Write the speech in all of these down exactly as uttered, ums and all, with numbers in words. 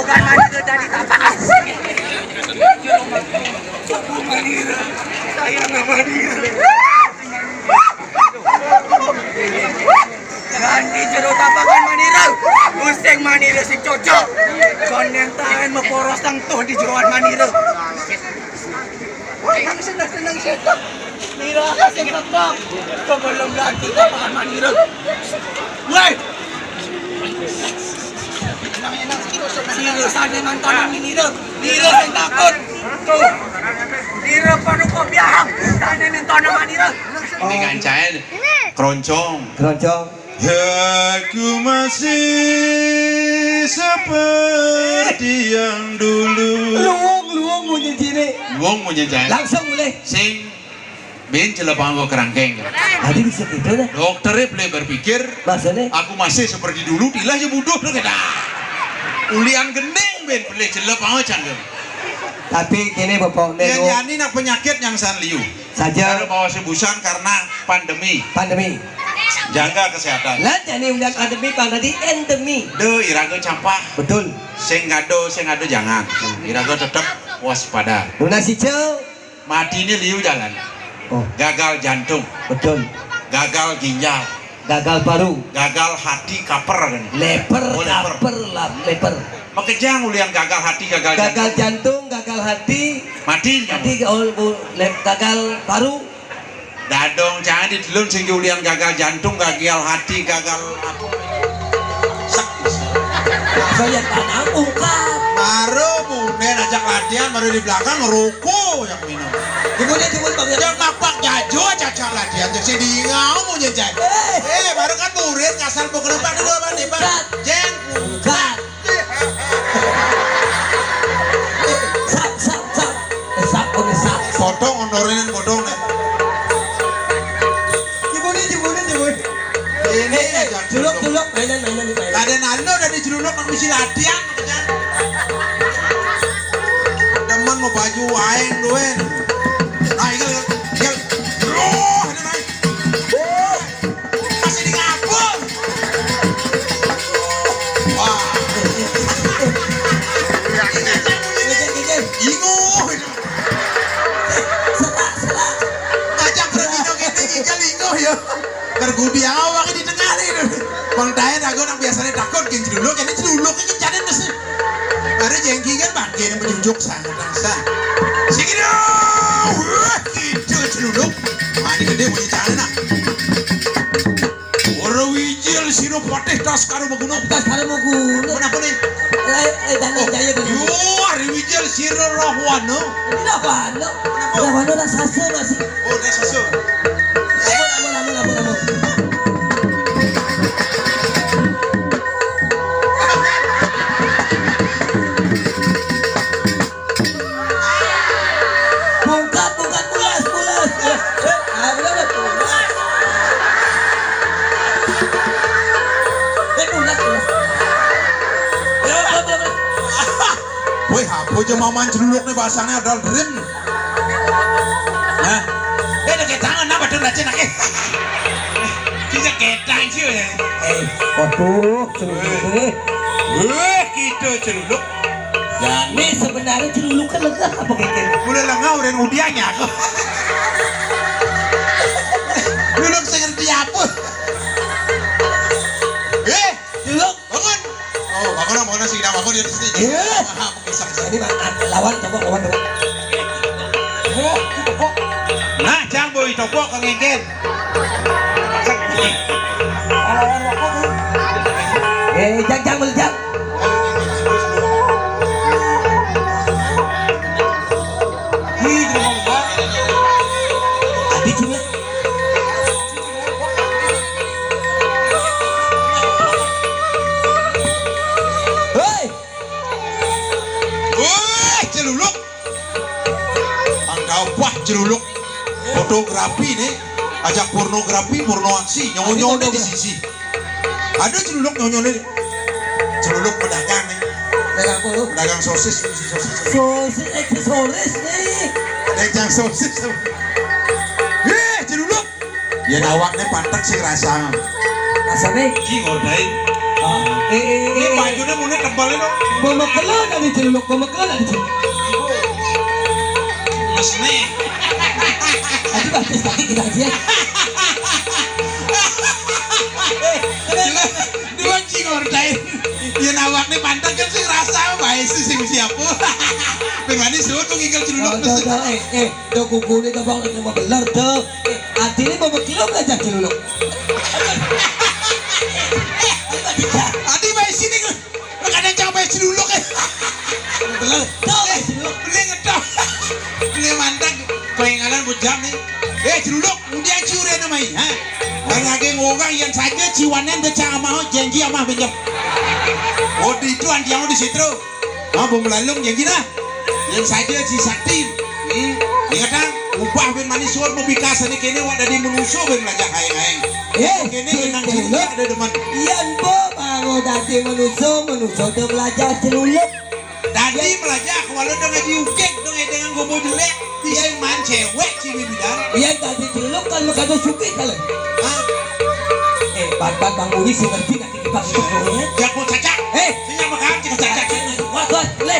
Manira dadi tapakan. Manira, sayang Manira. Ganti jero tapakan Manira. Pusing Manira sing cocok. Kon nentaen meporos tang tuh di jeroan Manira. Woi, seneng-seneng setan. Nira kasih tetap. Sebelum ganti tapakan Manira. Woi. Sira sane nonton Manira. Nira sing takut. Tuh. Nira panu kok biahang. Sane nonton Manira. Ini kancaen keroncong. Keroncong. Aku masih seperti yang dulu. Luwung, luwung munyi cilik. Luwung munyi cilik. Langsung mulih. Sing bin celepang kok kerangkeng. Tadi bisa gitu dah. Dokternya boleh berpikir. Maksudnya? Aku masih seperti dulu, dilah ya bodoh dah kita. Ulian gending bin boleh celepang aja. Tapi kene Bapak Nek. Yang jani nak penyakit yang san liu. Saja. Ada bawa sebusan karena pandemi. Pandemi. Jaga kesehatan. Lah, jadi udah pandemi, Bang, tadi endemi. De, iraga campah. Betul. Sing ngado, sing ngado jangan. Iraga tetap waspada. Lunas hijau. Mati ini liu jalan. Oh. Gagal jantung. Betul. Gagal ginjal. Gagal paru. Gagal hati kaper kan. Leper, oh, leper. Kaper lah, leper. Makejang ulian gagal hati, gagal, gagal jantung. Jantung, gagal hati. Mati. Mati, oh, oh, le-, gagal paru. Dadong, jangan di telun sing ulian gagal jantung, gagal hati, gagal apa. Sek. Saya tanam ungkap. Baru bunen ajak latihan, baru di belakang rokok yang minum. Jempolnya, jempol, Bang. Yang napak jajo aja ajak latihan, jadi ngau mau jajan. Eh. Eh, baru kan murid kasar mau kenapa dulu apa nih, Bang? Ungkat. Jeng. Ungkat. Sap, sap, sap. Sap, oke, sap. Potong, onorin, potong, nah. Jebule, jebule, jebule. Ini eh, eh, aja. Juluk, juluk, mainan, mainan, mainan. Ada nando dari juluk, nang misi latihan, kan? Demen mau baju aing, duen. Nah, ini, ini. Loh, ini naik. Masih di ngapung. Wah. Inguh. Serak, serak. Ngajak pergi joget ini, kan inguh ya. Tergudi awak di tengah nih. Bang Daen aku nang biasanya takut, gini dulu, gini dulu, ini jadi nasi. Ada jengki kan, bangke yang menunjuk sangat rasa. Sini dong. Wah, gitu celuduk. Mani gede bunyi jalan, nah. Ora wijil sira patih tas karo maguno. Tas karo maguno. Kenapa nih? Eh, eh, Dani Jaya, Dani. Yo, ari wijil sira Rahwana. Ini Rahwana. Kenapa? Rahwana raksasa, Mas. Oh, raksasa. Ampun, ampun, ampun, ampun, ampun. Bungkat, bungkat, pulas, pulas, pulas. Eh, ah, bener, bener, pulas. Eh, pulas, pulas. Bener, bener, bener, bener. Woi, apa aja maman celuluk nih bahasanya ada rim. Nah, eh, ada tangan apa tuh, racin, eh? Kita ketang sih, ya. Eh, waduh, celuluk nih. Weh, gitu celuluk. Ya, ini sebenarnya celuluk kan lega apa kayak gini? Mulai lenga orang udianya aku. Duduk saya ngerti apa? Eh, celuluk. Bangun. Oh, bangun, bangun, sing bangun di atas nih. Iya. Ah, bisa, bisa. Ini mah, ah, lawan, coba, lawan, coba. Oh, itu kok. Nah, jang boy, coba kengengken. Eh, jang, jang, meledak. Hei. Wah, celuluk. Anggapah celuluk. Fotografi nih. Ajak pornografi, porno aksi. Nyawa-nyawa di sisi. Ada celuluk nyawa-nyawa nih. Celuluk pedagang nih. Pedagang apa lu? Pedagang sosis, isi sosis. Sosis, aksesoris nih. Pedagang sosis. Eh, celuluk. Ya, awaknya pantek sih rasa. Rasanya? Ki ngordain. Ah, eh, eh, eh, eh. Judulnya mulai tebal itu. Pemekelen ada celuluk, pemekelen ada celuluk. Mesne. Aduh, bagus tadi kita aja. Dua cing orang lain. Ya, nawak nih pantat kan sih rasa bae sih sing siapa. Pemani suruh tuh ngigel celuluk. Oh, tuh, tuh, eh, eh, tuh kuku ini tuh bang, ini mau beler tuh. Eh, hati ini mau berkilo belajar celuluk. Hati bae sini kan. Makanya jangan bae celuluk ya. Beler. Tuh, bae celuluk. Beli ngetok. Beli mantan. Pengenalan bujang nih. Eh, celuluk. Kemudian ciure namai, ha? Orang lagi ngorang yang saja ciwanan dia cak amah janji amah benjok. Oh, di itu anti yang di situ. Ah, bung melalung janji dah. Yang saja si sakti. Hmm. Ingat ah, ubah ben manis suar mau bikas ini kene wak dari menuso ben belajar hayang-hayang. Eh, kene benang gitu. Ada demen. Iya, empo baru dadi manusa, manusa udah belajar celuluk. Dadi belajar walau dong ngaji ukek dong dengan gobo jelek. Bisa main cewek ciwi bidan. Iya, dadi celuluk kan makanya suki kali. Hah? Eh, bang, bang, bang, uri sih ngerti nggak? Jago cacak. Eh, sini apa kan? Cek cacak. Wah, wah, leh.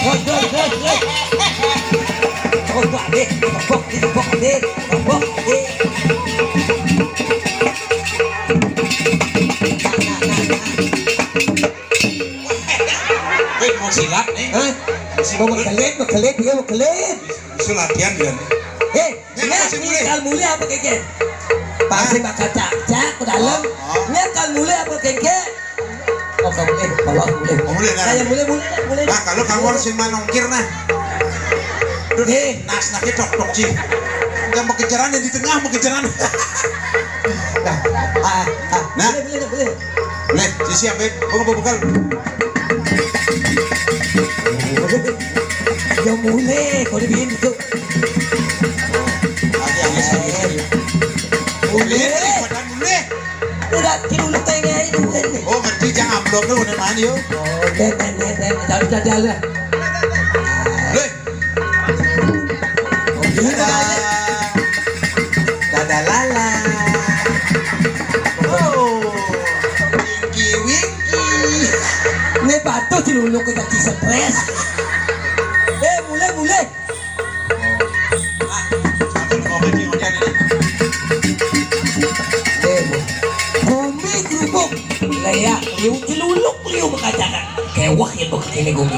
Wah, wah, wah, wah. Oh, wah, deh. Tepok, tepok, deh. Tepok, deh. Weh, mau silat nih. Hah? Mau bekelit, bekelit, dia bekelit. Bisa latihan dia nih. Eh, Nya, nya, masih mulih. Kal mulih apa kengke? Pasti bakal cak-cak ke dalam. Oh, oh. Nya kal mulih apa kengke? Oh, kal mulih, kalau mulih. Oh, mulih, nah. Saya mulih, mulih, mulih. Nah, kalau kamu harus yang mana ongkir, nah. Tuh, eh. Nas, nah, kita tok, tok, Ci. Yang bekejaran yang di tengah, bekejaran. Nah, ah, ah. Nah. Mulih, mulih, mulih. Mulih, sisi apa? Bunga bekal. Ya mulih, kau dibikin itu. Mulih, pada mulih. Udah, kita udah tengah itu kan nih. Oh, ngerti, jangan upload dulu, udah mana, yuk. Oh, deh, deh, deh, deh. Jangan jalan. Mulih. Oh, iya. Dadah. Dadah, Lala. Oh, Winky, Winky. Ini batu si Lulu kita stres. Eh, mulih, mulih. Kombi kerupuk. Leak, liu celuluk, liu mengkacakan. Kewah ya begini kombi.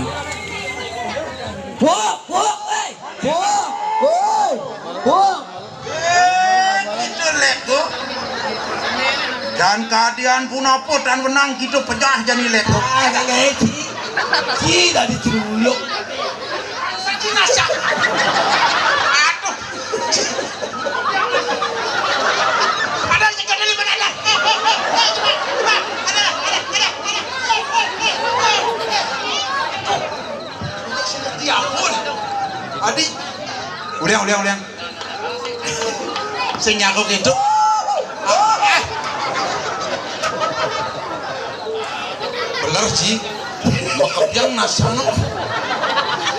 Wah, wah, eh. Wah, wah, wah. Eh, kita leko. Dan kadian pun apa tan wenang kita pejah jani leko. Ah, tak leci. Ci dari celuluk. Aduh. Ada yang dari mana ada? Ya ampun. Adi. Uliang, uliang, uliang. Sing nyaku gitu. Bener, Ji. Makep yang nasano.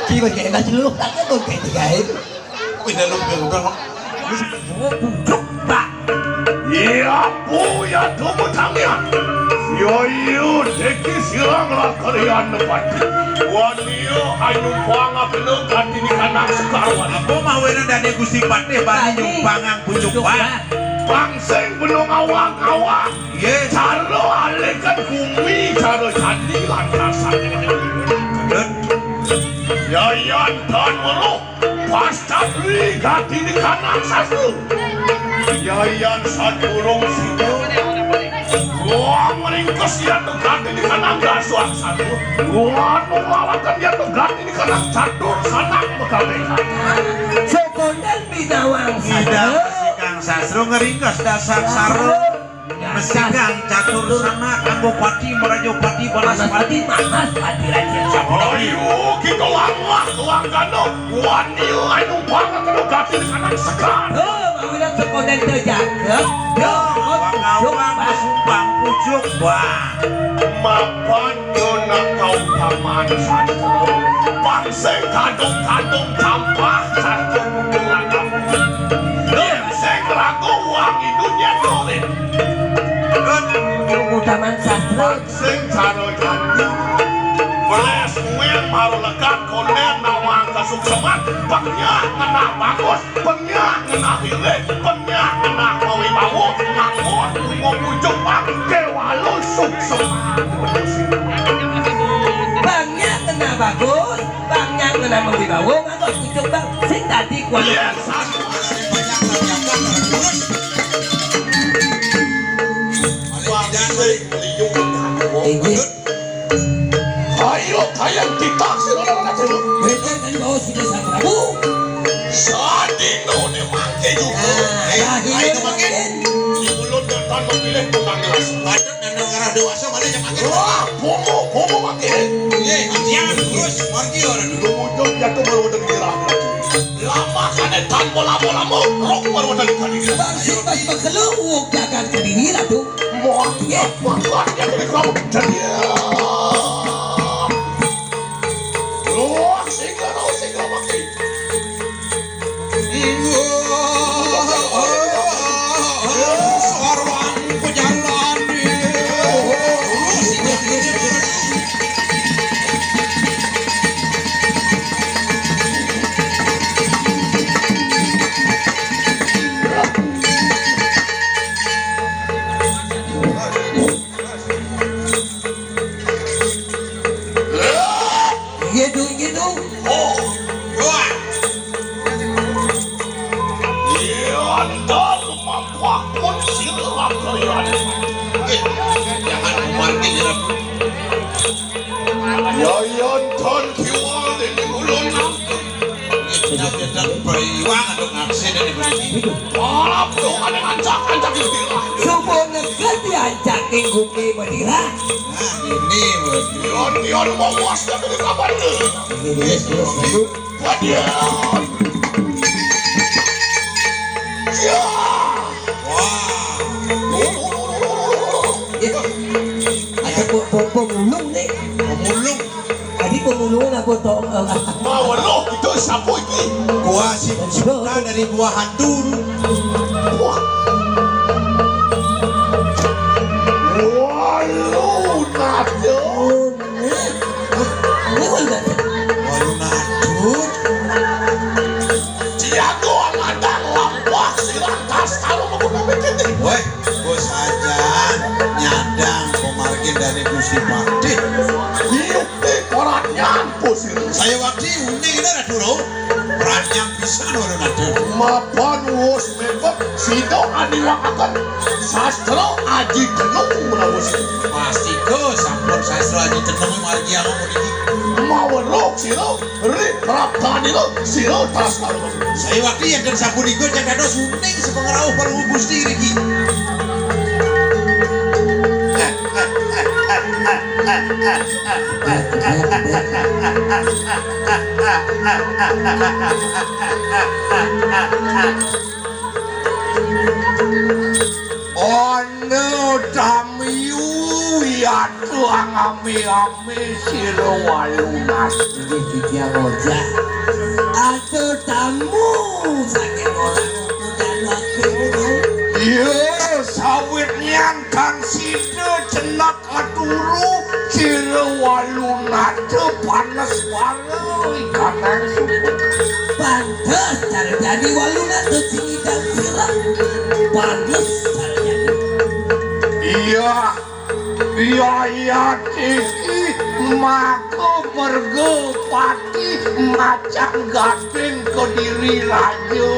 Ki, bagi enak dulu, tak ada kok kayak tiga itu. Wih, dah lu biar udah, Mak. Buduk, Pak. Iya, Bu, ya, tunggu tangan. Yo, yo, deki silang lah kalian lepas. Wah, dia ayu pang apa lu ganti di kandang sekarwan. Apa mah wena dadi Gusti Patih bani nyumpangang pucuk, Pak. Bang sing belum awak-awak. Iya. Cara alihkan bumi, cara jadi lantasan. Bener. Yayan dan Weruh. Pasta beli ganti di kandang satu. Yayan sadurung situ. Gua meringkus ya tuh ganti di kandang gasuak satu. Gua mau lawakan ya tuh ganti di kandang catur sanak pegawai. Sekonden bidawang. Bidang si Kang Sastro ngeringkas dasar saro. Mesikan catur sana kanggo pati merajo pati balas pati. Balas pati, balas pati, raja. Ayo, kita langlah, langkano. Wani lain umpama kena gati di kanan sekar. Oh, mawinan sekonden teu jagep. Yo, wangawang sumpang pucuk, wah. Mapan yo nak kau paman satu. Pangsing kadung-kadung campah satu. Sing ragu wangi dunia turin. Utaman sastra. Sing cara janji. Beles mueng marulekan konden nawang kasukseman. Penya ngenah bagus, penya ngenah pilih, penya ngenah mawi bawa, ngangkut ngomujung bang kewalu sukseman. Bangnya kena bagus, bangnya kena mawi bawa, ngangkut ngomujung bang. Sing tadi kuat. Yes. Inggih. Ayo, kayang titah sira ora ora dulu. Benten kan bawa sida Sang Prabu. Sadino ne mangke juga. Ah, ayo, ayo, ayo, mangke. Mangke. Di mulut dan tanpa pilih tukang dewasa. Padahal dan ngarah dewasa malah yang mangke. Wah, bobo, bobo mangke. Iya, hadiah terus, margi orang dulu. Ujung jatuh baru udah dikira. Lama kane tanpa lama-lama, rok baru udah dikira. Bang, si pas bakelo, wong gagal kediri, Ratu. Mohon ya, mohon ya, kene kamu jadi. Luwak sing ora sing ora mati. Sarwang pejalan. Iya, Dung, iya, Dung. Oh, wah. Iya, ntar mampah pun silakan kalian. Eh, jangan kemarin ya. Ya, ya, ntar kiwal ini ulun. Kita, kita beriwang untuk ngaksi dan ibu ini. Maaf, tuh, ada ancak-ancak istilah. Subuh negeri diancak ning bumi Madura. Nah, ini, Bos. Yon, yon, mau was, tapi apa itu? Ini, terus, terus, terus. Waduh. Ya. Wah. Ya. Ada pe-, pe-, pemulung nih. Pemulung. Tadi pemulung apa to? Mau lo itu siapa iki? Gua si Cipta dari Buah Handur. Wah. Walu nadun. Walu nadun. Walu nadun. Tiago ngadang lampah silang tas taruh menggunakan ini. Woi, bos aja nyadang pemargin dari Gusti Patih. Hidup di korannya pusir. Saya waktu uning ini Ratu Rau. Perhatian pisan orang ada. Mapan wos mepet sida aniwakaken sastra aji tenung menawi sira. Pasti ke sampun sastra aji tenung margi aku puniki. Maweruh sira ri praptanira sira tas karo. Saya waktu yang dan sampun ikut yang dados uning sepengerauh para Gusti niki. Ana tamyu yatu angami-ami sira walunas. Inggih titiang ojah. Atur tamu saking orang pujan wakil. Iya, sawit nyantang sida cenak Katuru sira walu nata panes wara ikanang suku. Pantes cara jani walu nata sing idang sira. Pantes cara jani. Iya, iya, iya, tiki maka merga pati macang gading kediri raja.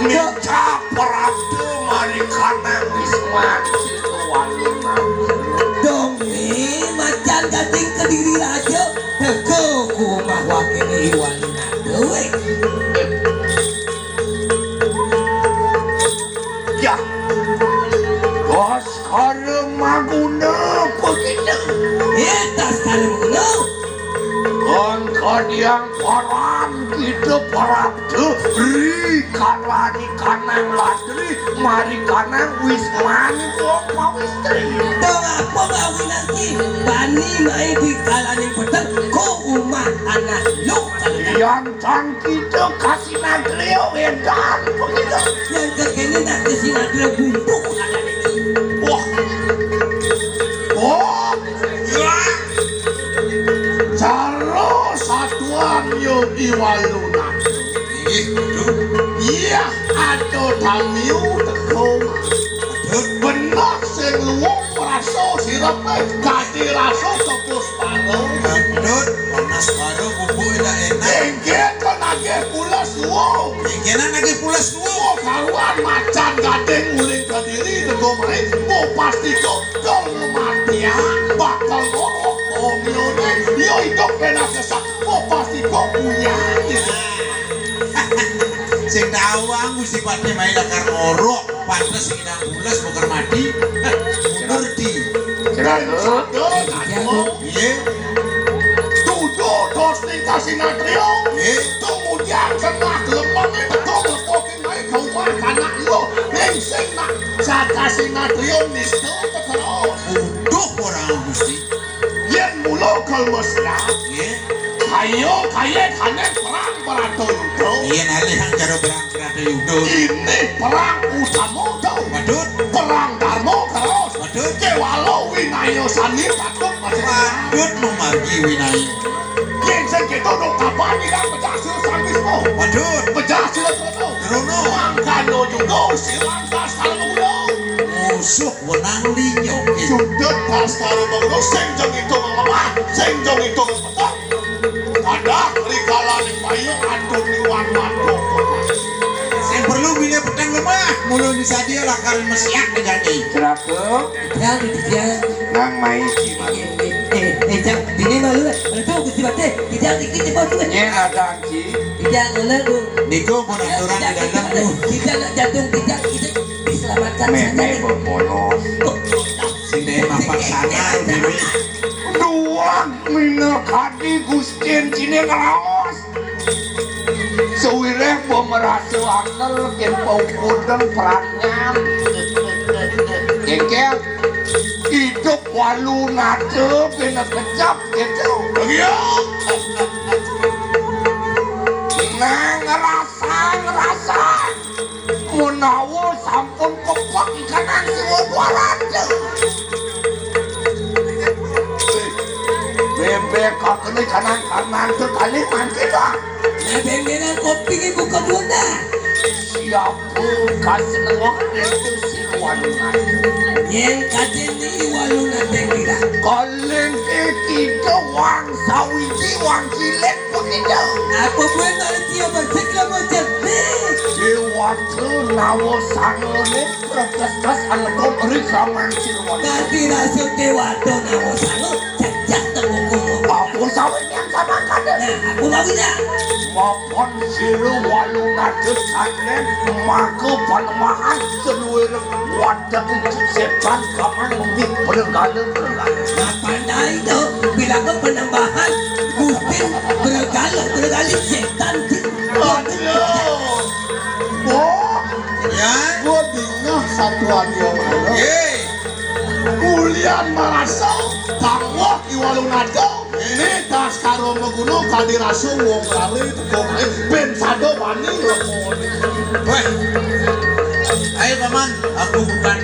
Minca prapta marikana wisman sira walunan. Dong, eh, macan gading kediri raja, teka ku omah wakene iwalinan. Weh. Ya. Bos. Kare maguna apa kita? Eh, tas kare maguna. Kon kadiang paran kita parabda ri kalani kanang latri mari kanang wisman apa wistri. Dong apa gawe nanti? Bani mai di kalaning peteng ko umah anak lu. Yang Sang kita kasih nadrio edan begitu. Yang kekini nak kasih nadrio bubuk ada di sini. Wah. Niu teko. Bener sing luwung rasa sirepe, dadi rasa kepus paro. Gendut, panas baru bubuk enak-enak. Inggih, kok nagih pules luwung. Inggih, nagih pules luwung. Karuan macan gading uling kediri teko main, mau pasti kok kematian bakal ngorok. Omyone, yo idup penak kesak, mau pasti kok buyar. Sing tau aku sifatnya main lakar ngorok, pantes sing nang pules bakar mati. Mundur di. Kira tuh. Iya. Tuduh dos ning kasinatriya. Iya. Kemudian kena gelombangnya betul melepokin naik ke rumah anak lu. Ning sing nak saka sinatriya nistu terus. Uduh orang Gusti. Yen mula kal mesra. Iya. Ayo kaya kane perang Bratayuda. Iya, nalih karo perang Bratayuda. Ini perang utama to. Waduh. Perang Dharma terus. Waduh. Kewala winaya sani patut masih. Waduh, memargi winaya. Yen sing kita dok kapan iki pecah sila Sang Bisma. Waduh. Pecah sila Trono. Trono. Mangkana juga silang tas kalau musuh wenang linyok. Sudut tas kalau musuh sing jeng itu lemah, sing jeng itu petang. Ada rikala ning bayi atur niwan mandok. Sing perlu milih petang lemah, mulu disadia lakar mesiak diganti. Cerako. Yang, yang. Nang mai cimaki. Eh, eh, eh, Cang, dini malu, eh. Aduh, Gusti Patih, tidak dikit cepat tuh. Nyén ada anci. Tidak, ngolah tuh. Niku pun aturan di dalam tuh. Tidak nak jantung, tidak, tidak diselamatkan saja. Meme bobolos. Sing daya mapak sana, Dewi. Duang mina kadi Gusti cine ngelaos. Sewireh pemerasa angel ken paukudan perangan. Kengkel, hidup walu nate kena kecap gitu. Iya. Nah, ngerasa, ngerasa. Menawa sampun kepek ikanan siwa dua ratus. Bebek kakene kanan kanan sekali mangke dah. Nah, bengenan kopi ini buka dua dah. Siapa kasenengok itu si Walungan? Yen katene Walungan tengkira. Kalen kita wang sawiji wang cilik pun tidak. Apa buat manusia bersekelah macam ni? Dewata nawa sangone. Prokeskas anekom ri saman siluan. Dadi rasul dewata nawa sanga, jajah temu kulo. Apa sawit yang sama kada? Nah, aku mau ya. Mapan silu walu nate sanen, maka panemahan seluwir wadah ujuk setan kaman di bergala-bergala. Nah, pandai tu, bilang ke penembahan, gustin bergala-bergala setan di. Aduh. Oh. Ya. Gua dingeh satuan dia malu. Ye. Kulian marasa, pangwah iwalu nado. Ini tas karo meguna kadi rasa wong lali teko main ben sado bani lepon. Weh. Ayo, Paman, aku bukan.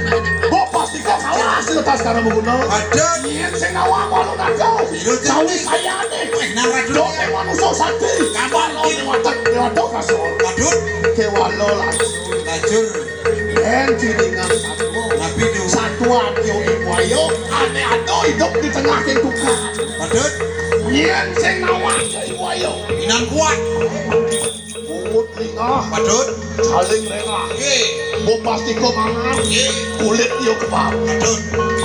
Bo pasti kau kalah sih tas karo meguna. Aduh. Yen sing nawang walu nado. Sawi sayane. Weh, nang radu. Dok manusa sati. Kapan lo lewat lewat dok kasur. Aduh. Kewalo lajur. Lajur. Yen jiringan satwa. Nabi nu. Satwa yo iwayo ane ado hidup di tengah ketukan. Padut. Yen sing nawang yo iwayo. Inan kuat. Bungut lingah. Padut. Jaling lengah. Nggih. Bupastika mangan. Nggih. Kulit yo kebab. Padut.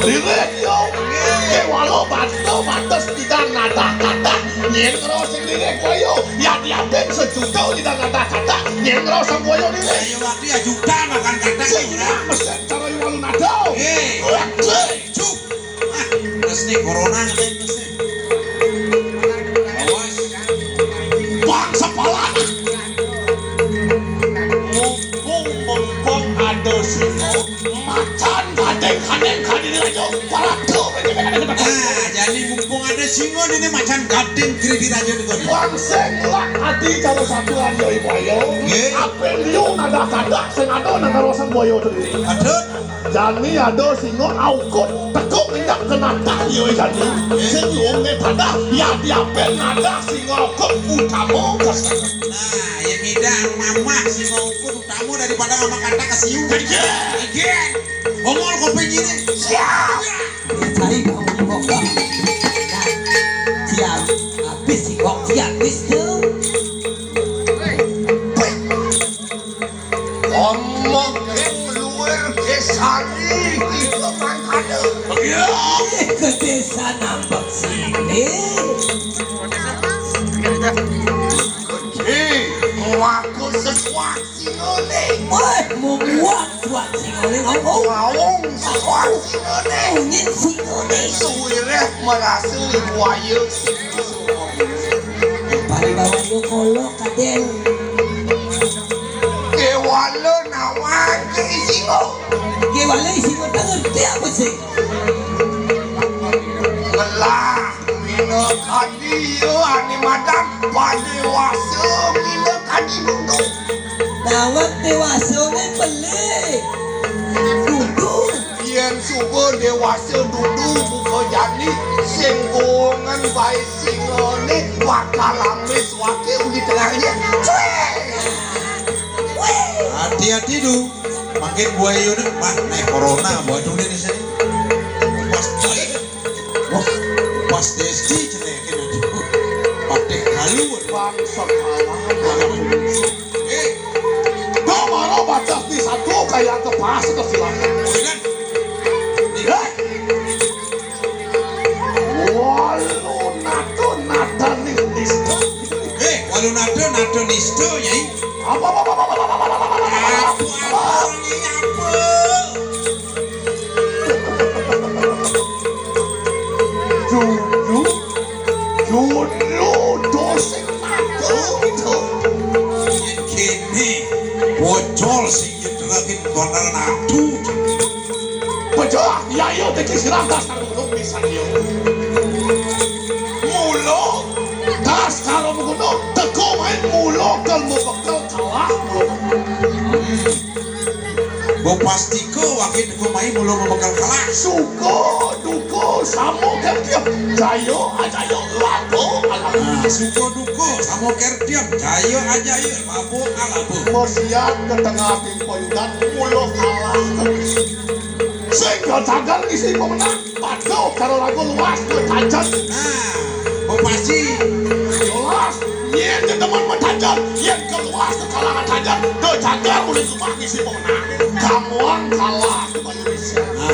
Lirik yo. Nggih. Kewalo bantu bates tidak nadah-nadah. Yen ngerasa Koyo, ya diapin sejuta kita kata-kata, yen ngerasa koyo dhewe. Ayo waktu ya juta makan kata. Sing ora mesin cara iwal nado. Eh. Waduh. Cuk. Ah, terus nih corona ngetes terus nih. Awas. Bang sepalan. Mumpung-mumpung ada sing macan gandeng-gandeng kadine lagi. Waduh. Ah, jadi mumpung ada Singa déné macan Gading Giri Diraja di kono. Wangséng lak adi karo satuan Yai Buaya. Nggih. Apin liu nadah-nadah sing ada nang karo sang buaya tadi. Aduh. Jani ada singa aukut tekuk indak kenatah Yai jani. Nggih. Sing luwung né tadah ya diapin nadah singa aukut utama kasana. Nah, yang ngidang mamah singa aukut utama daripada mamah kata kasiu. Nggih. Nggih. Bongol kuping ini. Siap. Cari kamu di bawah. Nah, siap. Habis si Gong siap, habis tu. Omong luar kesari itu mangkada. Iya. Ke desa nambak sini. Hei, ngaku sesuatu singone. Wah, mau buat buat singone ngomong. Ngawung sesuatu singone. Ungin singone. Suwireh merasa ibu ayu. Paribawa yo kolok kaden. Kewala nawang ke singo. Kewala singo tak ngerti apa sih? Ngelah, mina kadi yo ane madan padewasa mina kadi duduk. Dawet dewasane beli. Duduk. Yen suba dewasa dudu buka jani sing gowongan bae singone bakal ambil suake uli tengahnya. Cuek. Wih. Hati-hati du. Mangkin buaya ni mah naik corona buat dunia di sini. Pas baik. Wah, pas desti cenekin aja. Pakai kayu. Bangsa kalah. Eh, kau baru baca di satu kayak ke pas ke silakan. Bener. Eh. Walu nado nado nih nista. Eh, walu nado nado nista, Nyai. Apa, apa, apa, apa, apa, apa, apa, apa, apa, apa? Apa, apa, Nyai, apa? Judul, judul dosen nado itu. Yen kene bocor sing nyetrakin konar nado. Pejah, ya, yo, teki sirah tas karo gunung pisan, yo. Mula tas karo gunung, teko main mula kal mau bekel kalah, mula. Mbok pastika waké teka mai mula mau bekel kalah. Suka duka sama kerja, jaya ajaya, laba alaba. Nah, suka duka sama kerja, jaya ajaya, laba alaba. Mesiat ke tengah Payudan mula kalah. Sing jagal ngisi pemenang. Padu karo raga luas duwe tajen. Nah, bepasi. Jelas. Yen tetemen metajen, yen keluas kekalangan tajen, do jagal ulih rumah ngisi pemenang. Kamuang kalah kepada Indonesia. Nah,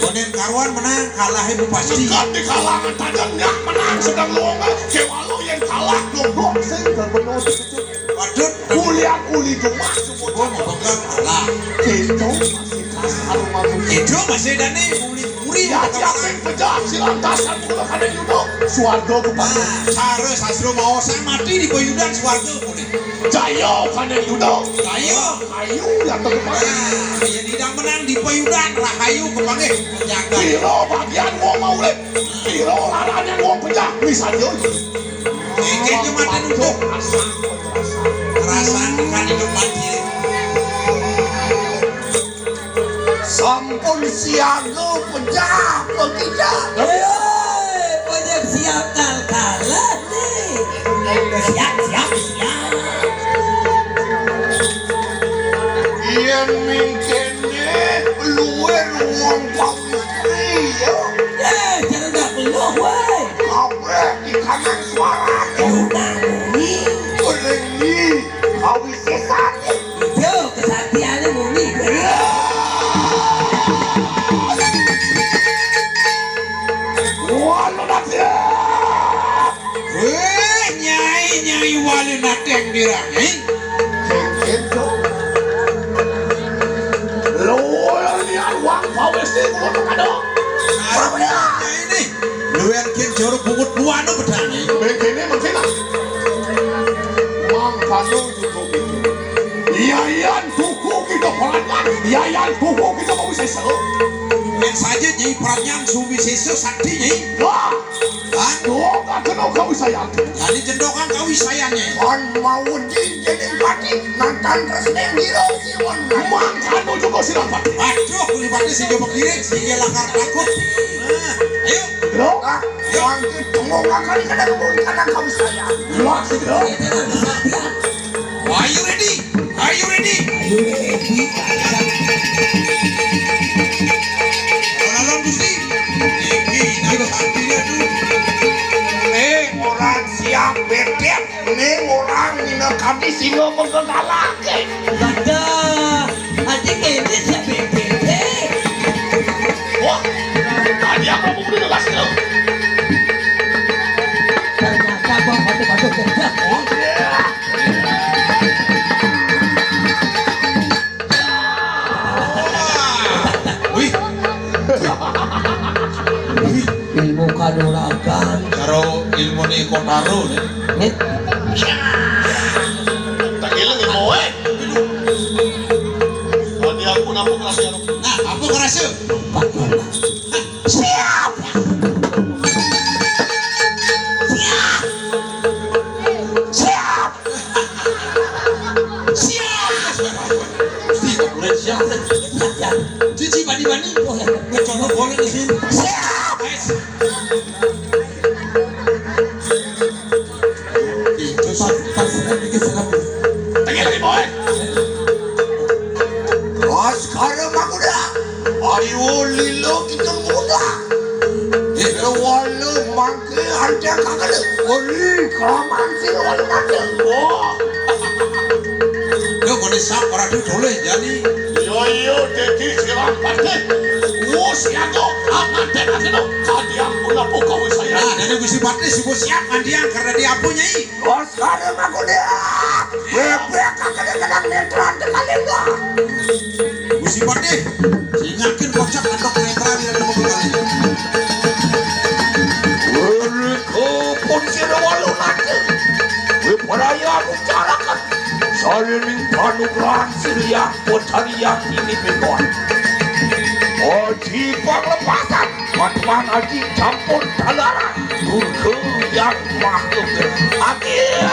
konen karuan menang, kalah ibu pasti. Sekat di kalangan tajen, nyak menang sedang luang, kewalo yen kalah, goblok sing bener. Waduh, kuliah uli rumah sebut. Oh, mau pegang kalah. Itu masih kasar rumah. Itu masih dani uli uli. Ya, siapin pejah silang kasar mula kanen yudo. Swarga kepada. Nah, cara sastra mau saya mati di Bayudan swarga boleh. Jaya kanen yudo. Jaya. Ayu ya teman. Nah, yang tidak menang di Bayudan, rahayu kepanggih. Jaga. Piro bagian wong mau urip. Piro larané wong pecah misalnya. Iki cuma tentu. Perasaan kan hidup mati. Sampun siaga pecah apa tidak? Hei, pecah siap kal kalah nih. Siap, siap, siap. Yen mingkene luwih wong pamrih ya. Eh, jangan dak peluh, woi. Kabeh di kanan suarane. Udah bunyi. Ini kawis sesane. Itu kesaktiane bunyi. Wah, lu dak siap. Wéh, nyai, nyai wali nateng dirang, eh? Kéngkén, Cok. Lho, lihat uang pawis sih, kulo tak ada. Arep nyai nih. Luwih kén jorok bungut buana bedane. Mengkene, mengkene. Mangkano cukup itu. Yayan tuku kita perangan, yayan tuku kita mau sesel. Yang saja Nyai Pradnyan Sumisesa Sakti, Nyai. Wah, kan? Doa kena kau sayang. Jadi jendokan kau sayangnya. Kan mau di jadi pati nonton terus neng giro siwon. Mang kanu juga silang pati. Aduh, kulibatnya si Jopo Kirik, si dia lakar takut. Nah, ayo. Lo, ah, yang itu tunggu kakak di kena kebun karena kau sayang. Lo, lo. Are you ready? Are you ready? Ayo, eh, di. Alon-alon, Gusti. Iki, nah, artinya tuh. Nih, orang siap bebek. Nih, orang nina kami singa menggegalake. Dadah. Aja kene siap bebek. Wah, tadi apa mau beli kasih lo? Ternyata bang, batuk-batuk kerja. Oh, iya. Wih. Wih. Ilmu kanuragan. Karo ilmu ni Kotaro, nih. Nih. Tak ilmu, eh. Tadi aku nampung rasa. Nah, apa kerasa? Lupa, lupa. Siap. Siap. Siap. Siap. Mesti tak boleh siap. Siap, siap. Cuci bani-bani. Oh, ya. Mencolok boleh di sini. Siap. Itu pas, pas, sedikit sedang. Tengah ni, boy. Askara maguda. Ayo lilo kita muda. Kita wala mangke antiang kakak. Oli kaman si wala mangke. Wah. Yo, boleh sap, para tu boleh jadi. Yo, yo, jadi silang patih. Wo, siago, aman teh kasih no. Kadiang pula pokok saya. Nah, dari Gusti Patih suku siap, andiang karena dia apa, Nyai? Askara maguda. Bebek kakak kenang netral kekali. Gusti Patih, singakin kocak antok netra di dalam mobil kali. Mereka pun sira walu nanti. Wiperaya ngucarakan salining panugrahan siriang putari yang ini pekon. Oji panglepasan, Batman Aji campur dalara. Durga yang maha. Akhir.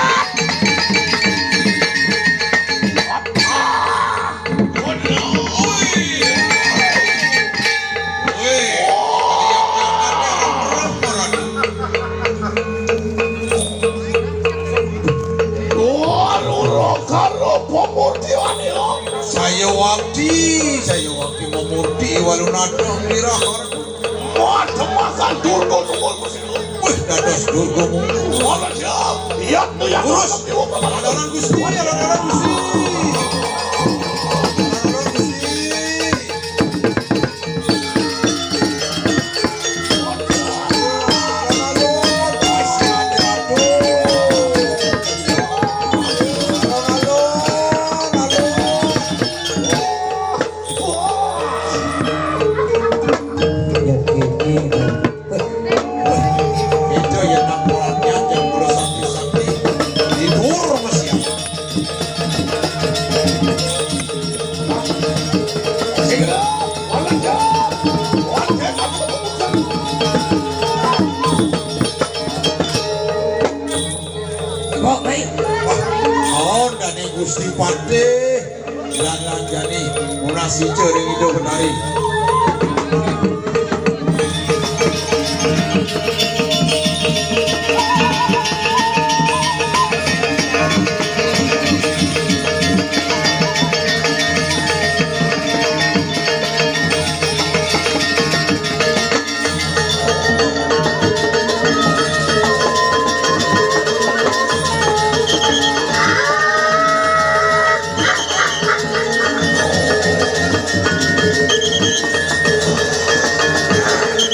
Saya wakti, saya wakti memurti walu nadong dirahar. Macam-macam Durga tunggu. Wih, dados Durga mungku. Wala siap. Iya, tu ya. Terus. Lantaran Gusti, lantaran Gusti. Lantaran Gusti. Itu ya namanya jambul sakti-sakti. Tidur masih. Kok baik? Wah, oh, dane Gusti Patih. Jalan jani, murah sija ring Ida Betari.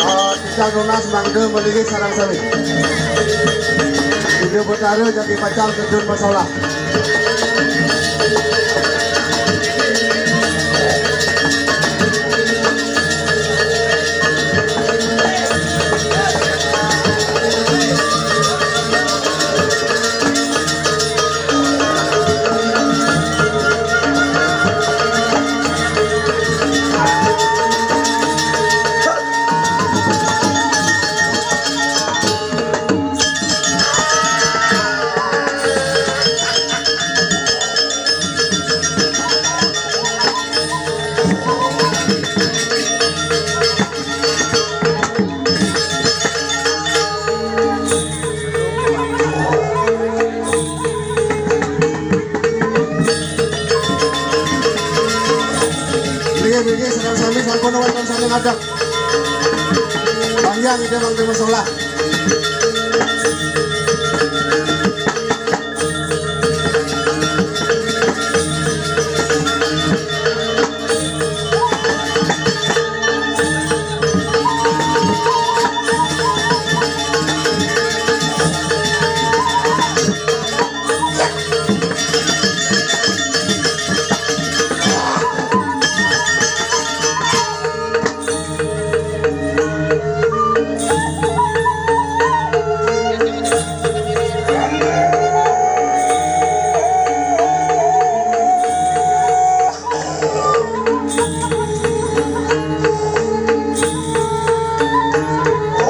Ah, kita nunas mangga malih sareng sami. Ida Betara jagi pacang kedun masalah. Sareng sami sampun wonten saking ngadeg. Panjang ide mangke masalah.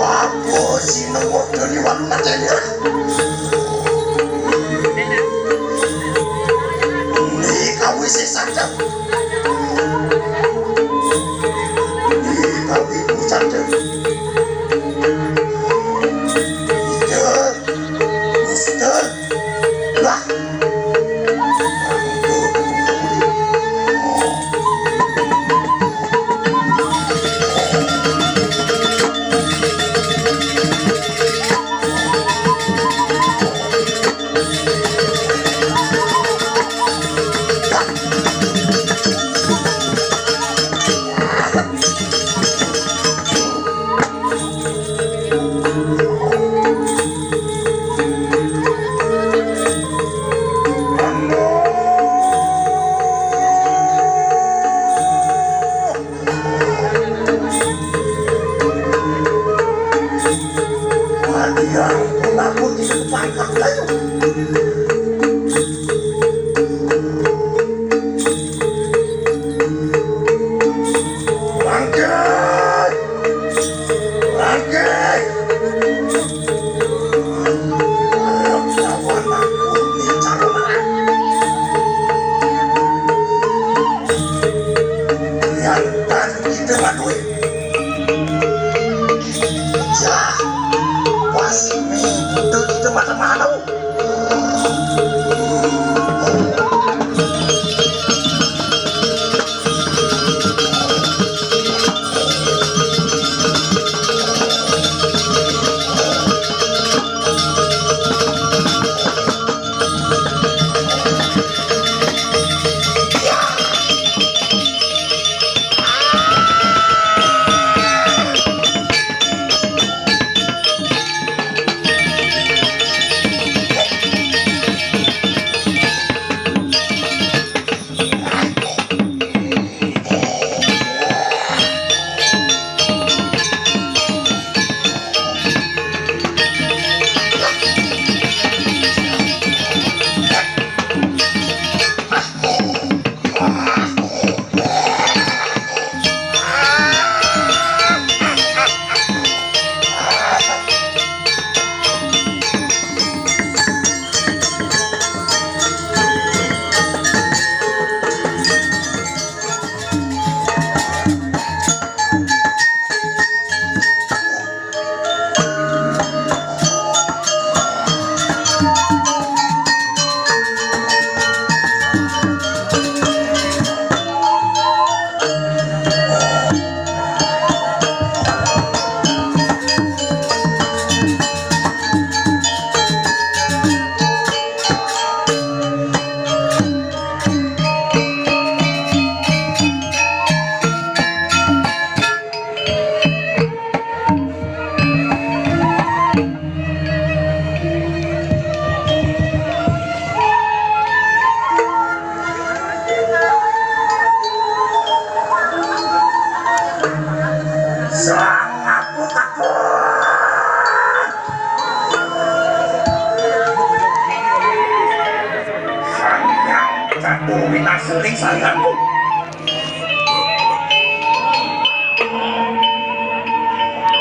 Waduh, sinewok doni walu mateni. Ini kawise sadar. Ini kawiku sadar. Mister, Mister, lah. Yang pun aku di depan kamu. Bangkit! Bangkit! Ayo, lawan aku, ini calon anak. Biarkan kita ladui. Jah, pas ini kita mata malu. Sang aku takut. Sang Hyang Catu Winasring salianmu.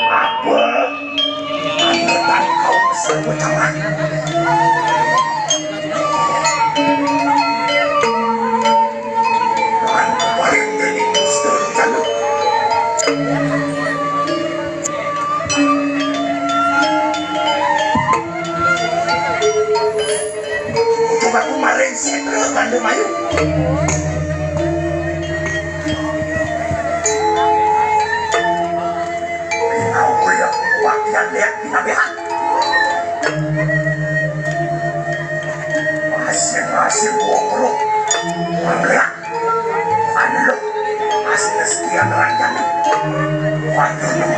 Apa? Angetan kau besar berkawan. Tuhan kemarin dari Kristen kalu. Coba aku maring sih, Tante Mayu.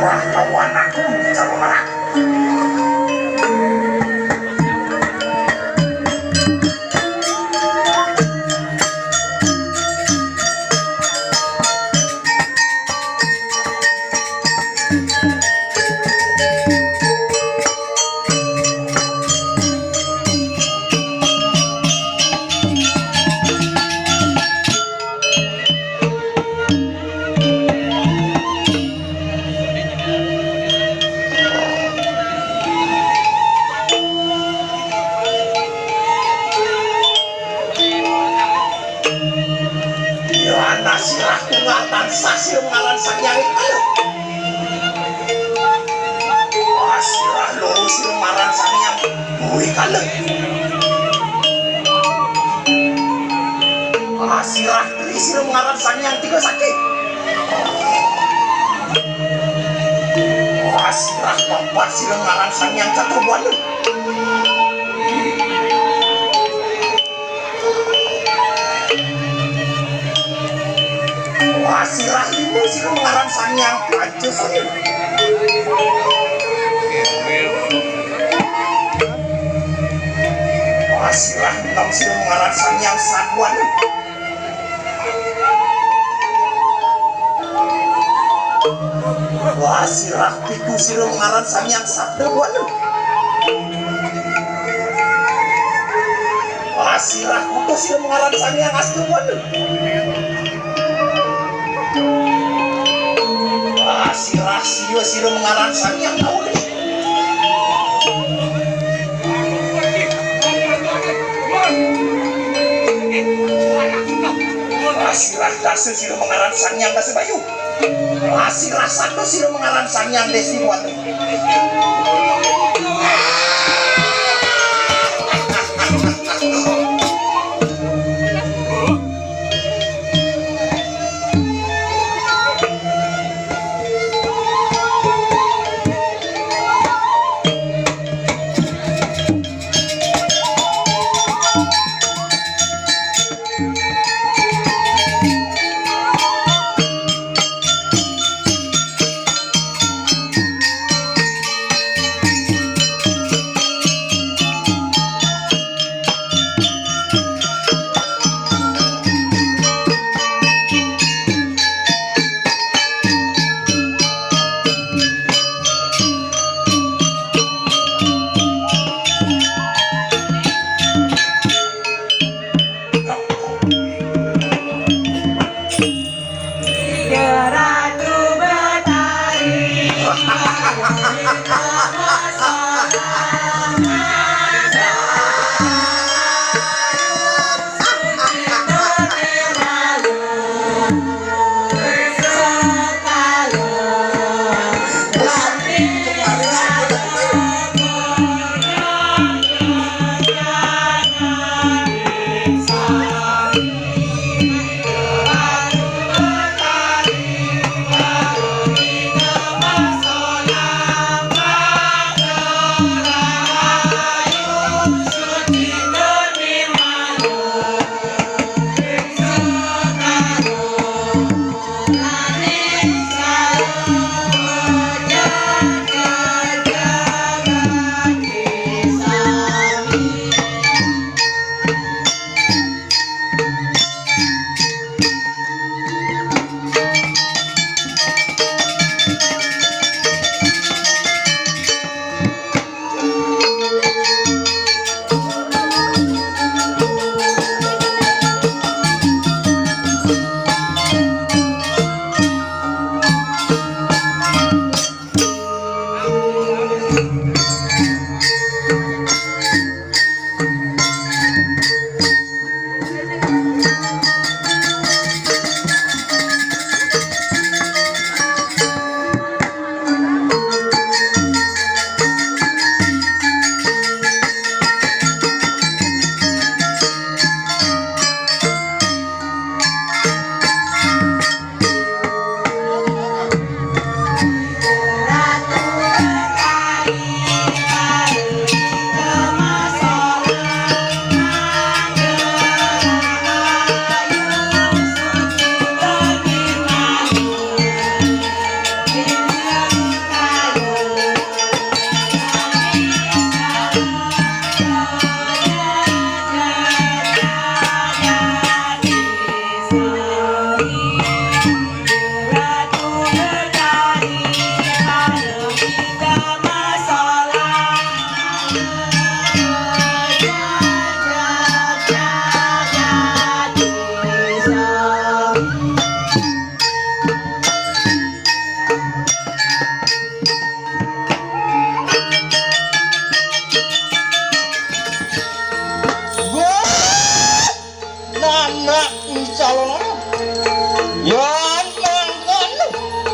Lawan aku, Jalmarat. Yana sirah tunggal tansah sira ngaran Sang Hyang Wikala. Wah, sirah loro sira ngaran Sang Hyang Wikala. Wah, sirah telu sira ngaran Sang Hyang Tiga Sakti. Wah, sirah keempat sira ngaran Sang Hyang Catur Buana. Wah, sirah lima sira ngaran Sang Hyang Pancasila. Wah, sirah enam sira ngaran Sang Hyang Sadwana. Wah, sirah pitu sira ngaran Sang Hyang Sabda Buana. Wah, sirah kutus sira ngaran Sang Hyang Asta Buana. Wah, sirah sia sira ngaran Sang Hyang Kaula. Wah, sirah dasa sira ngaran Sang Hyang Dasa Bayu. Wah, sirah satus sira ngaran Sang Hyang Desi Buana.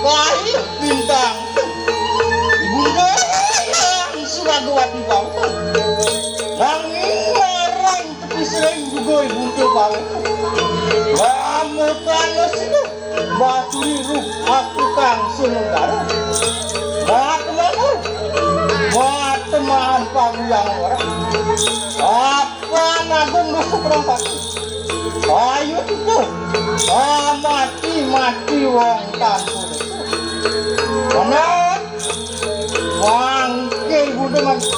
Kaih bintang. Ibunda Hyang Suragawati Pauta. Nanging marang tepi sering juga Ibunda Pauta. Lama kana sida baturi ruh aku kang senegara. Batemaku. Batemahan paguyang orang. Apan agung dosa perang pati. Ayo tutuh. Ah, mati, mati wong tanpa dosa. Benar. Wangkil Buda mati.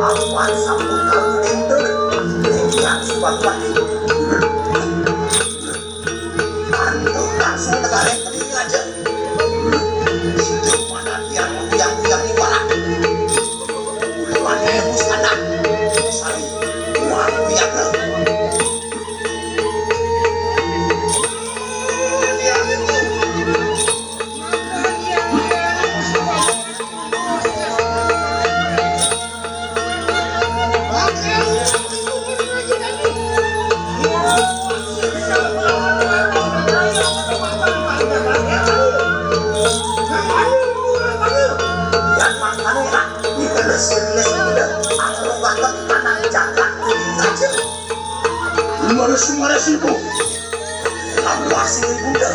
Apan sampun karuning tur, ingkang suwat wadi. Antuk langsung tegareng kediri raja. Sida pada tiang, tiang, tiang ibarat. Uluane busana. Sari. Wah, wiyaga. Leres, leres, leres. Leres, leres, ibu. Lampah sing Ibunda.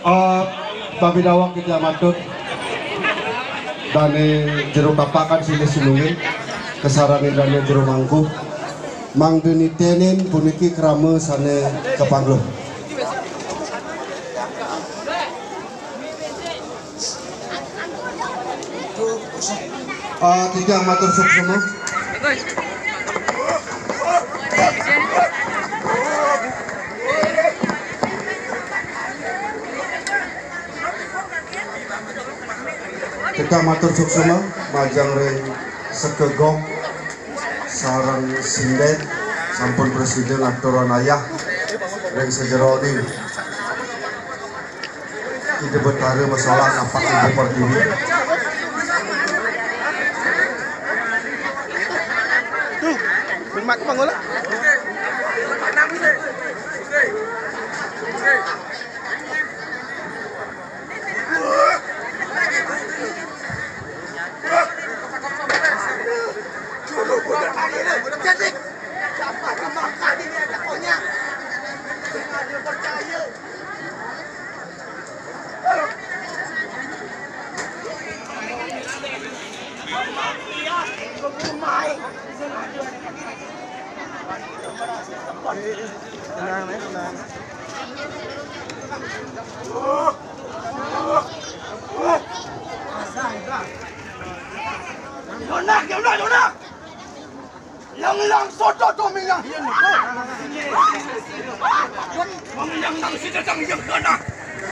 Eh, pabidawang kita matur dane jero kapakan silih sinunggil, kasarane dane jero mangku, mangda nitenin puniki krama sane kapanggih. Eh, titiang matur suksma. Titiang matur suksma majeng ring Sekegong sareng Sindet, sampun prasida ngaturang ayah ring sajeroning Ida Betara masalah napak Ida Pertiwi. Tuh, bermak pangula. Lang soto to milang hian. Mamilang lang sida tang yang kana.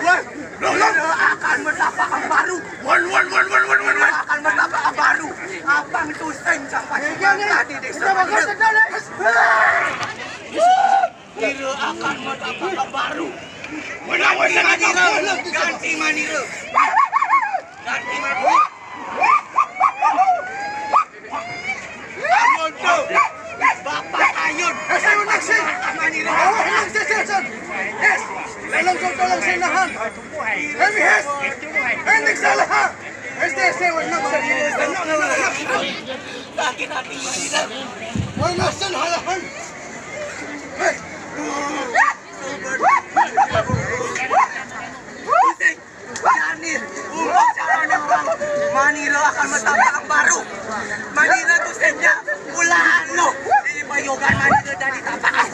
Woi, lo lo akan mendapat baru. Wan wan wan wan wan wan wan. Akan mendapat baru. Abang tu seng sampai tadi desa. Manira akan mendapat baru. Ganti Manira. Ganti Manira. Ganti Manira. Ayun tu. Bapak ayun. Yes, ayun, next, eh. Manira. Oh, next, yes, yes, yes. Yes. Lalang sa, lalang sa inahan. Yes, yes. Yes, next, lalang. Yes, yes, yes, wait, next, yes, yes. Sakit hati Manira. Wait, next, lalang. Hey. Pusing. Janir, umur calon orang. Manira akan mendapat baru. Manira tu sejak bulan lo. Di bayogan Manira dari tapak.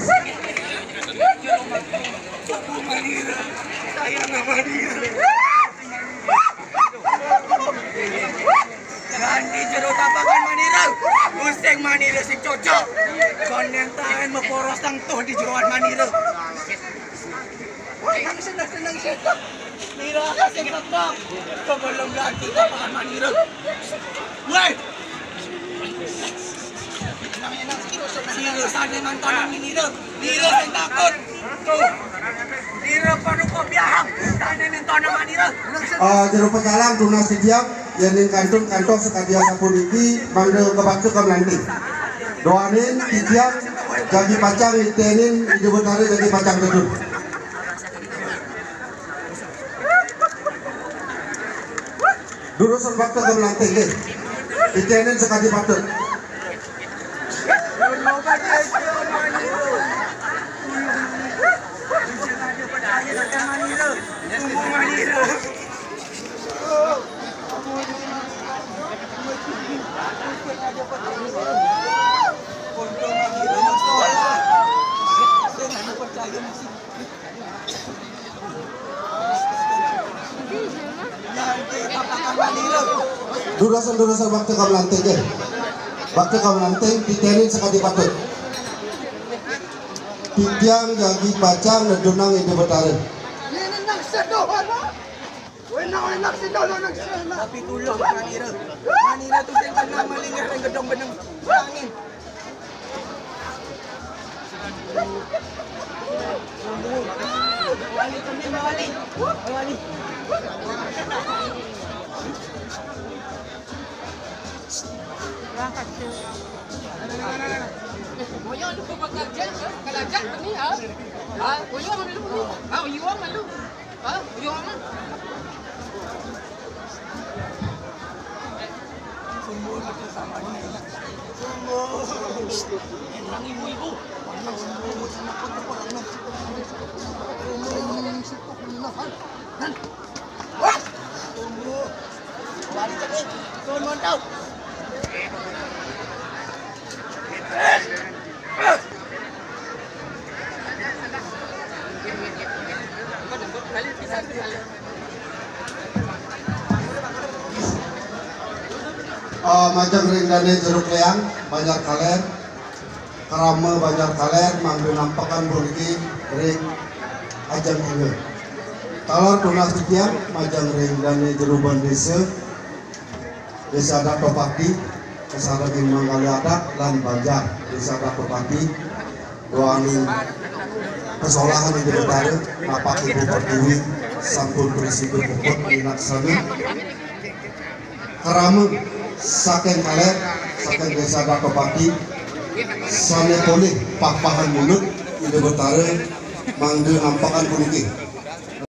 Manira, sayang Manira. Ganti jero tapakan Manira. Pusing Manira sing cocok. Kon nentaen meporos tang tuh di jeroan Manira. Woi, nang senang, senang, senang. Mira, kasih tetap. Sebelum lagi kita makan manira. Woi. Sira sane nonton manira. Mira sing takut. Tuh. Mira perlu kopi aham. Sane nonton manira. Ah, jero pecalang tunas titiang, yen ing kantun kantos sakadi asapuniki, mangda kebakta kamlanting. Doaning titiang jagi pacang nitenin Ida Betara jagi pacang tedun. Durusang bakta kamlanting nggih. Titenin sakadi patut. Durusang, durusang bakta kamlanting nggih. Bakta kamlanting titenin sakadi patut. Titiang jagi pacang nedunang Ida Betara. Tapi tulung manira. Manira tu sing kena maling ring gedong beneng. Angin. Wali, kami wali. Wali. Boyo lu bakal jan, kalau jan ni ha. Ha, boyo lu ni. Ha, boyo lu. Ha, boyo mana? Sumbu kita sama ni. Sumbu. Yang ibu-ibu. Ah, majeng ring dane Jeruk Leang, Banjar Kaler. Krama Banjar Kaler mangda nampekang puniki ring ajeng inggih. Taler tunas titiang majeng ring dane Jeruban Desa, Desa Adat Topati, kasarengin Manggali Adat lan Banjar Desa Adat Topati, doaning kasolahan Ida Betara, napak Ibu Pertiwi, sampun prasida puput milaksana. Krama saking Kaler, saking Desa Adat Topati, sane polih pahpahan munut Ida Betara mangda nampekang puniki.